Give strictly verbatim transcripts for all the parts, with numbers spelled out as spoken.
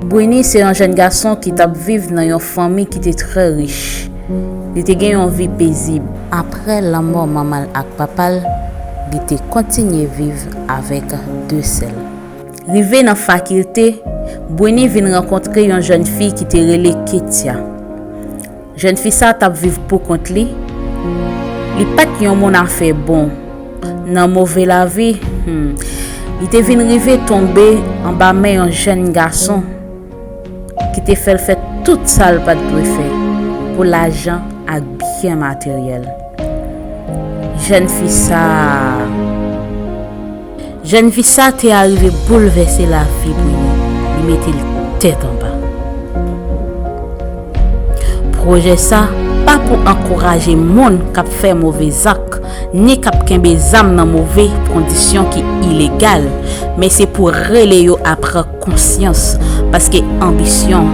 Brini se yon jèn gason ki t ap viv nan yon fanmi ki te trè rich. Li te gen yon vi pezib. Apre lanmò manman l ak papa l, li te kontinye viv avèk de sè l. Rive nan fakilte, Brini vin rankontre yon jèn fi ki te rele Ketia. Jèn fi sa t ap viv poukont li. Li pa t yon moun afè bon. Nan move lavi, hmm, li te vin rive tonbe anba men yon jèn gason ki te fè l fè tout sa l pa t dwe fè pou lajan ak byen materyèl. Jèn fi sa a. Jèn fi sa te arive boulvèse lavi Brini, li mete l tèt anba. Pwojè sa pa pou ankouraje moun k ap fè move zak, ni k ap kenbe zam nan move kondisyon ki ilegal, men se pou rele yo a pran konsyans, paske anbisyon,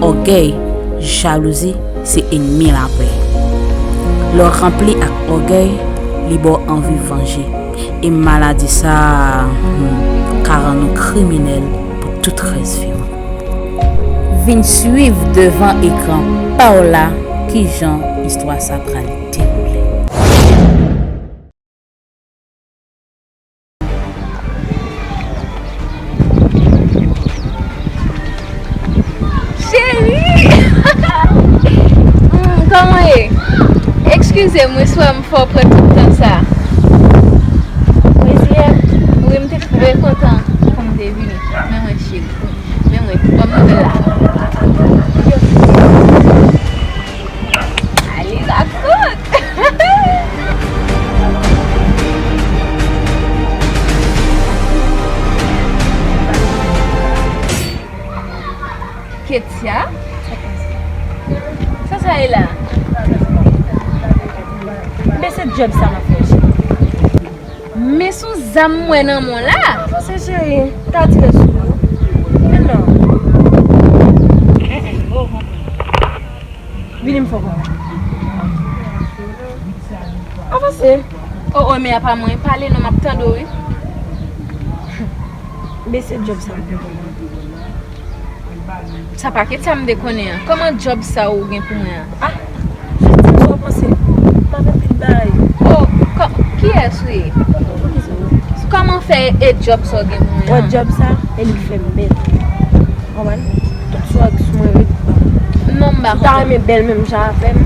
ògèy, jalouzi se ènmi lapè. Lè w ranpli ak ògèy, li ba w anvi vanje. E maladi sa a, hmm, ka rann ou kriminèl pou tout rès vi w. Vin swiv devan ekran pa w la kijan istwa sa pral dewoule. Cheri! Hmm, kòman ye? Eskize m, wi, si w wè m fè w pran tout tan sa. Wi, m te trè kontan pou m te vini. Men mwen, cheri. Men mwen, ban m nouvèl la. Ale, rakont! Ketia? Sa sa ye la? Men se djòb sa m ap fè, cheri. Men se yon zam m wè nan men w la. Avanse, cheri. M ta tire sou ou. Men non. Vini m fè w pran. Avanse. O, o, men apa mwen pale non, m ap tande w, wi. Men se djòb sa m te konnen. Sa pa Ketia m te konnen an. Kòman djòb sa ou gen pou mwen an? Ah, jis di m sa w panse. M ap anpil bagay. O, kò-, kiyès ou ye? Kòman fè e djòb sa w gen pou mwen an? Wè djòb sa, e li k fè m bèl. Konprann? Tout sa w ap sou mwen ret. Non, m pa konprann. Si w ta renmen bèl menm jan avè m,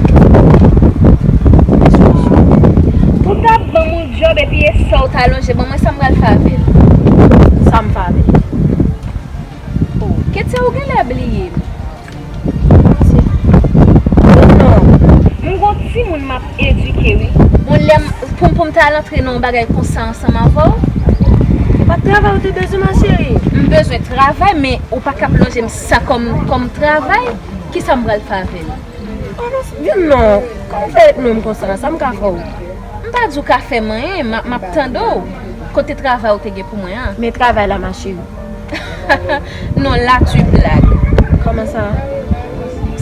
gen solisyon. Ou t ap ban m yon djòb epi e sa w ta lonje ban mwen, sa m pral fè avè l? Sa m fè avè l? O, Ketia, ou genlè bliye m. Panse. Non. M gon timoun m ap edike, wi. Bon, lè m, pou m, pou m ta al antre nan yon bagay konsa ansanm avè w? Se pa travay ou te bezwen, ma chérie? M bezwen travay, men ou pa ka ap lonje m sa kòm, kòm travay. Kisa m pral fè avè l? Oh non, vin non. Kòman w fè ret menm konsa la? Sa m ka fè w? M pa di w ka fè m anyen, m ap, m ap tande w. Kote travay ou te gen pou mwen an? Men travay la, ma chérie. Non, la tu blagues. Kòman sa?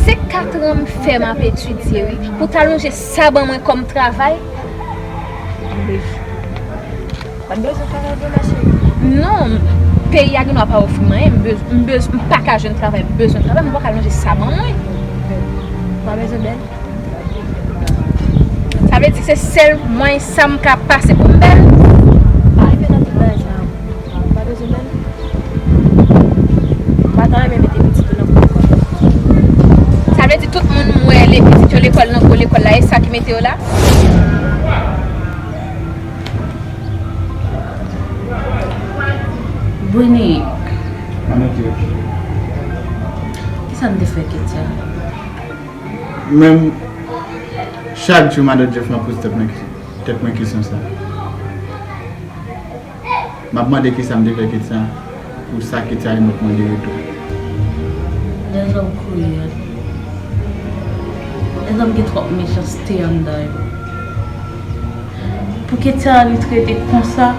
Se katran m fè m ap etidye, wi. Pou ta lonje sa ban mwen kòm travay? Pa t bezwen travay vre, ma chérie? Non, peyi a gendwa pa ofri m anyen, m bez-, m bez-, m pa ka jwenn travay, m bezwen travay, m pa ka lonje sa ban mwen. Pa bezwen bèl? Sa vle di se sèl mwayen sa m ka pase pou m bèl? Pa rive nan tout bagay sa yo. Pa bezwen bèl? M pa ta renmen mete pitit ou nan gwo lekòl. Sa vle di tout moun m wè le pitit yo lekòl nan gwo lekòl la, e sa ki mete yo la? Brini. Mwen te. Kisa m te fè Ketia? Menm chak jou madan Jeff nan poze tèt mwen, tèt mwen kesyon sa. M ap mande kisa m te fè Ketia pou sa Ketia li mèt mande retou. Lèzòm kriyèl. Lèzòm gen twòp mechanste anndan yo. Pou Ketia li trete konsa,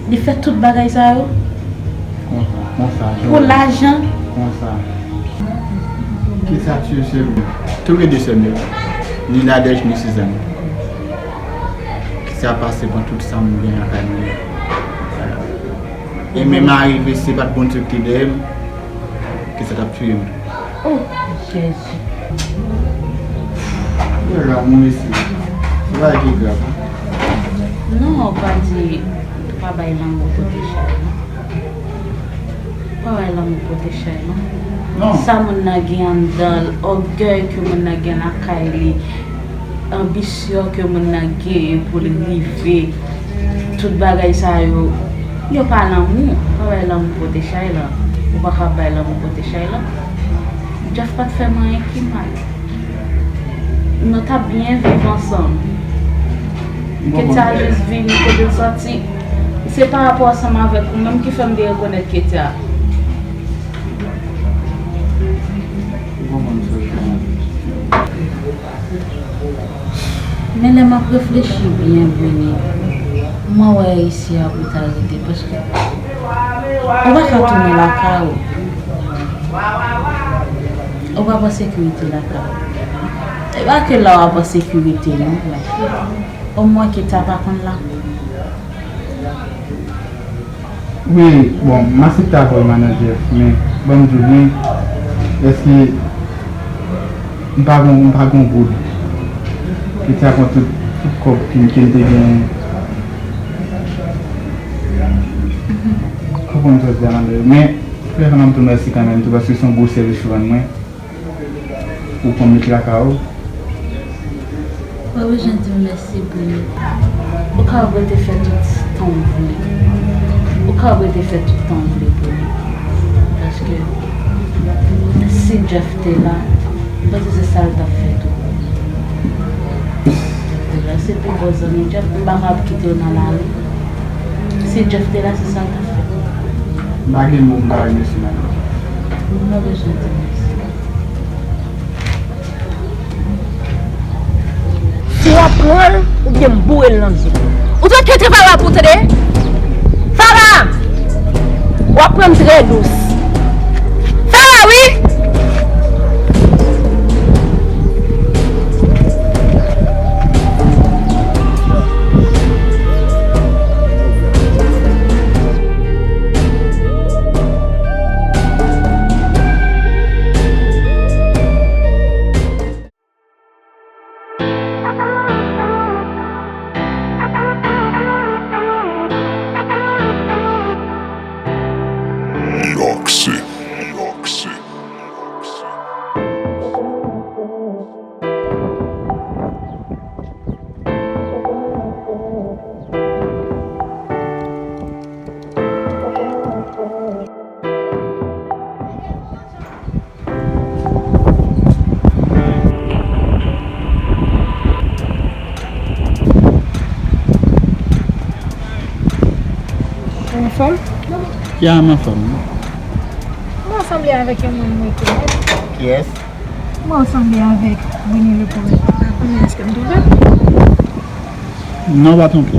li fè tout bagay sa yo. Konsa, konsa, pou lajan. Konsa. Kisa ti sè m yo? Tou le de sè m yo. Ni Nadège, ni Sizàn. Kisa pase pran tout sa m gen lakay mwen yo? E menm arive, se pa t Bondye ki te dèyè m. Ke sa t ap tiye m. Oh, Jezi. Yo la, mwen mesi. Se pa ki grav. Non, ou pa di, ou pa bay lanmou pote chay, non. Ou pa bay lanmou pote chay, non. Non. Sa moun nan gen anndan l, ògèy ke moun nan gen lakay li, anbisyon ke moun nan genyen pou l rive, tout bagay sa yo, yo pa lanmou. Ou pa bay lanmou pote chay lan. Ou pa ka bay lanmou pote chay lan. Jeff pa t fè m anyen ki mal. Nou t ap byen viv ansanm. Ketya jis vini kote l sòti. Se pa rapò ansanm avèk ou menm ki fè m te rekonèt Ketya. Men lè m ap reflechi byen, Brini, mwen wè isi a pou ta rete, paske ou pa ka tounen lakay ou. Ou p ap an sekirite lakay ou. E pa ke la w ap an sekirite, non, men omwen Ketya pa konn la. Wi, bon, m aksepte avè w, manadjè, men ban m di w byen, èske m pa gon, m pa gon goud? Ketya pran tout, tout kòb ke m, ke m te genyen. Konprann sa w di a, manadjè. Men, frè, m ap di w mèsi kanmenm tou, paske se yon gwo sèvis ou rann mwen. Ou konn met lakay ou. Ou pa bezwen di m mèsi, Brini. Ou ka rete fè tout tan w vle. Ou ka rete fè tout tan w vle, Brini. Paske si Jeff te la, m panse se sa l t ap fè tou. Jeff te la, se pi bon zanmi Jeff, m pa ka ap kite l nan lari. Si Jeff te la, se sa l t ap fè. M pa gen mo, m pa remèsye madanm. M pa bezwen di mèsi. Si w ap pran l, oubyen m boure l nan zye. Ou t ap kite Farah pou tande? Farah! W ap pran m trè dous. Farah, wi! Yoxi. Ou anfòm? Ya, m anfòm. Mwen sanble avèk yon moun mwen konèt. Kiyès? Mwen sanble avèk Brini le Poète. Konnen èske m twonpe? Non, w pa twonpe.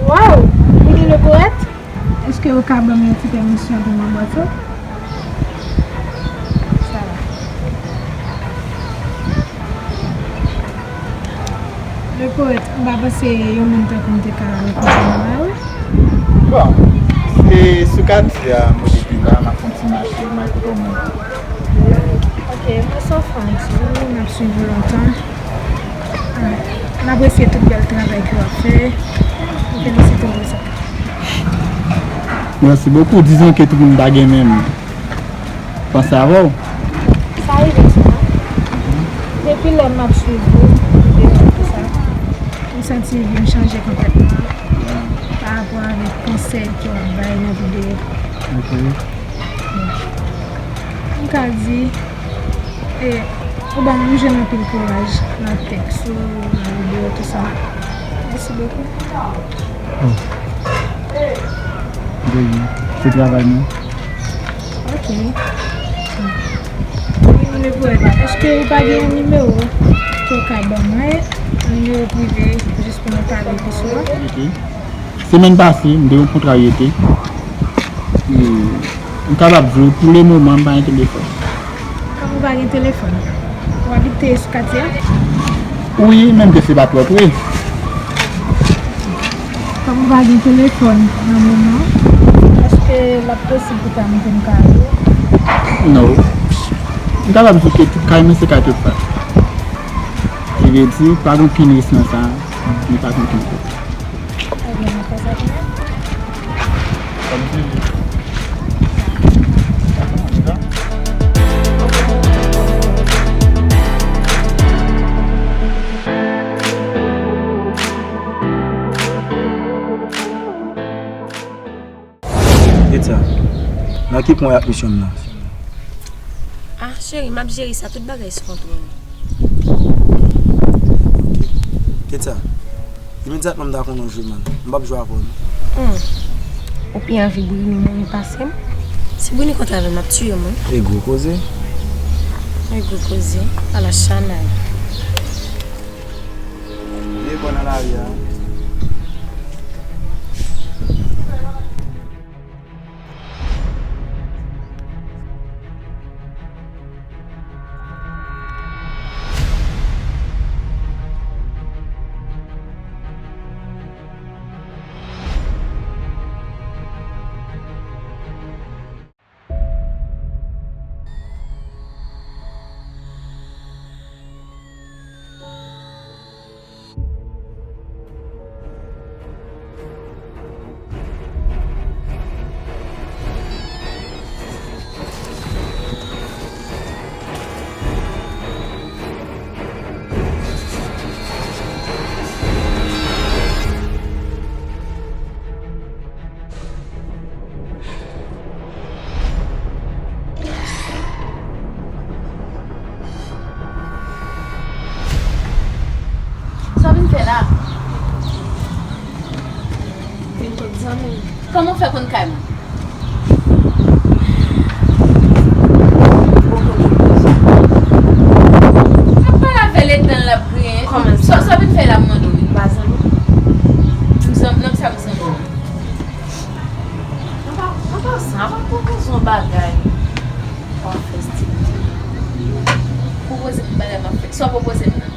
Waw! Brini le Poète? Èske ou ka ban m yon ti pèmisyon pou m anbwase w? Sa va. Le Poète, m pa panse yon moun tankou m te ka rankontre nan lari. Bon, se sou katye a, mwen depi la, m ap fè yon ti mache, m al kote yon moun. Ok, mwen se yon fan di ou, m ap swiv ou lontan. Ah, m apresye tout bèl travay ke w ap fè. M felisite w pou sa. Mèsi bokou. Dizon ke tout moun pa gen menm panse avè w. Sa rive sou mwen. Depi lè m ap swiv ou, videyo, tout sa, m santi vi m chanje konplètman pa rapò avèk konsèy ke w ap bay nan videyo. Ok. M ka di, e, ou ban m, m jwenn anpil kouraj nan tèks ou, nan videyo, tout sa. Mèsi bokou. Oh. Baby, se travay mwen. Ok. Wi, nou le pou èd la. Èske ou pa gen yon nimewo ke w ka ban mwen? Yon nimewo prive, jis pou nou pale pi souvan? Ok. Semèn pase, m te yon kontrarye te. E, m kapab di w, pou le moman, m pa gen telefòn. Kòm ou pa gen telefòn, ou abite sou katye a? Wi, menm ke se pa twò pre. Kòm ou pa gen telefòn nan moman, èske l ap posib pou ta montre m kay ou? No. M kapab di ke tout kay mwen se kay tout fwa. Ki vle di, pa gen okenn risk nan sa, ni pa gen okenn pwoblèm. Kèt sa, nan ki pwen w ap misyon m nan? Ah, cheri, m ap jere sa, tout bagay sou kontwòl. Kèt sa, imedyatman m ta konnen w jwe mal, m p ap jwe avè w non. Hmm. Ou pi anvi Brini mouri pase m? Si Brini kontre avè m, l ap tiye m, wi. E gwo koze. E gwo koze. Ala chanay. Li bò nan lari a. Sa w vin fè la? Vin kot zanmi m. Kòman w fè konn kay mwen? M ap pale avè l etan l ap griyen. Kòman sa? Sa, sa w vin fè la, m mande w, wi. M pa zanmi w. M zanmi, nonm sa m zanmi w. An pa, an pasan, an pa pwopoze yon bagay. W ap fè stil. Pwopoze m bagay m ap fè. Sa w pwopoze m nan?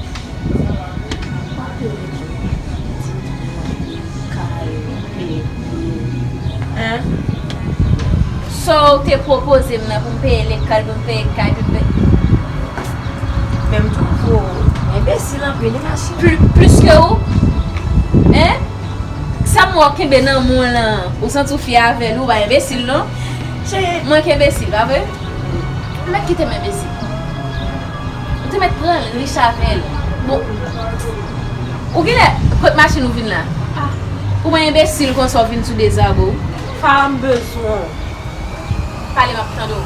Hein? Sa w te pwopoze m nan pou m peye lekòl, pou m peye kay, pou m peye. Men m twouve w enbesil anpil, wi, ma cheri. Pli, plis ke ou? Hein? Sa m wè w kenbe nan men w lan, ou santi w fyè avè l, ou pa enbesil non. Cheri, manke enbesil, pa vre? Ou mèt kite m enbesil. Ou te mèt pran rich avè l. Bon, ou genlè, kot machin ou vin la? Ou pa enbesil konsa w vin sou dezabò. Fa, m bezwen w. Pale, m ap tande w.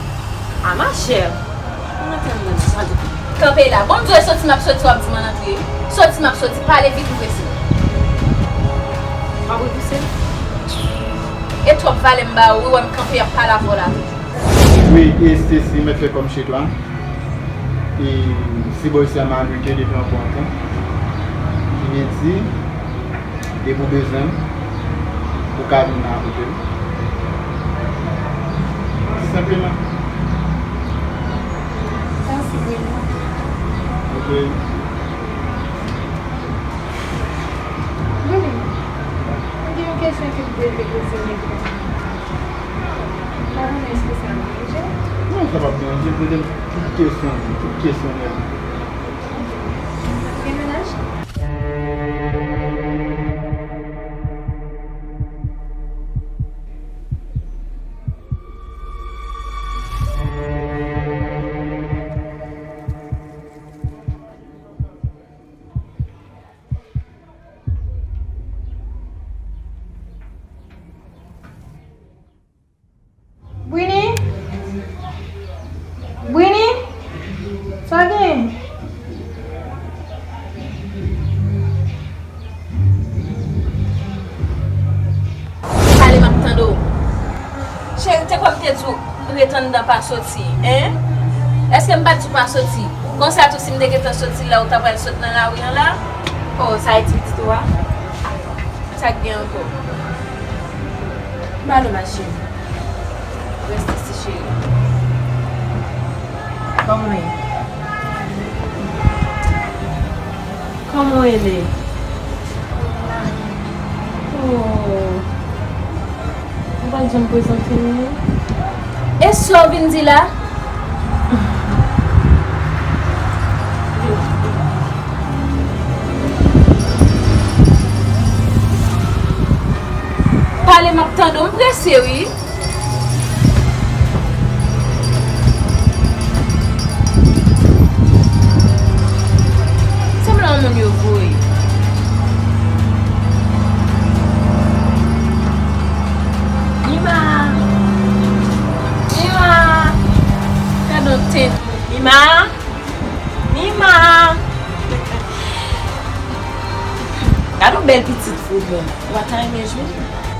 A, machè. Ann antre anndan, tande. Kanpe la. Bon, m di w, e soti m ap soti, w ap di m ann antre. Soti m ap soti, pale vit, m prese. W ap repouse m? E twòp valè m ba ou, wi, wè m kanpe, ap pale avè w la toujou. Wi, e Stacy, mèt fè kòm chez toi. E si bò isi a m abite depi anpil tan. Ki vle di, depi w bezwen m, ou ka vin nan kote m. Senpleman. Mèsi, Bruno. Ok. Bruno, mwen gen yon kesyon ke m vle te poze w, men m pa konnen èske sa ap deranje w. Non, sa p ap deranje m. Poze m tout kesyon, tout kesyon nèt. Gen mennaj? Brini? Brini? Sa gen? Pale, m ap tande w. Cheri, te kwè m te di w ret anndan, pa soti, en? Èske m pa t di w pa soti? Konsa tou, si m te gentan soti la, ou ta pral sot nan lari an la? Oh, sa e ti pitit ou a? Sa k gen ankò? Malo, ma chérie. Reste ici, chérie. Kòman w ye? Kòman w rele? Oh. Ou pa t janm prezante m non. E sa w vin di la? Ale, m ap tande w, m prese wi. Sanble yon moun yo voye. Mima! Mima! Gad yon tenten. Mima! Mima! Gad yon bèl pitit foudmon. Ou pa ta renmen jwenn?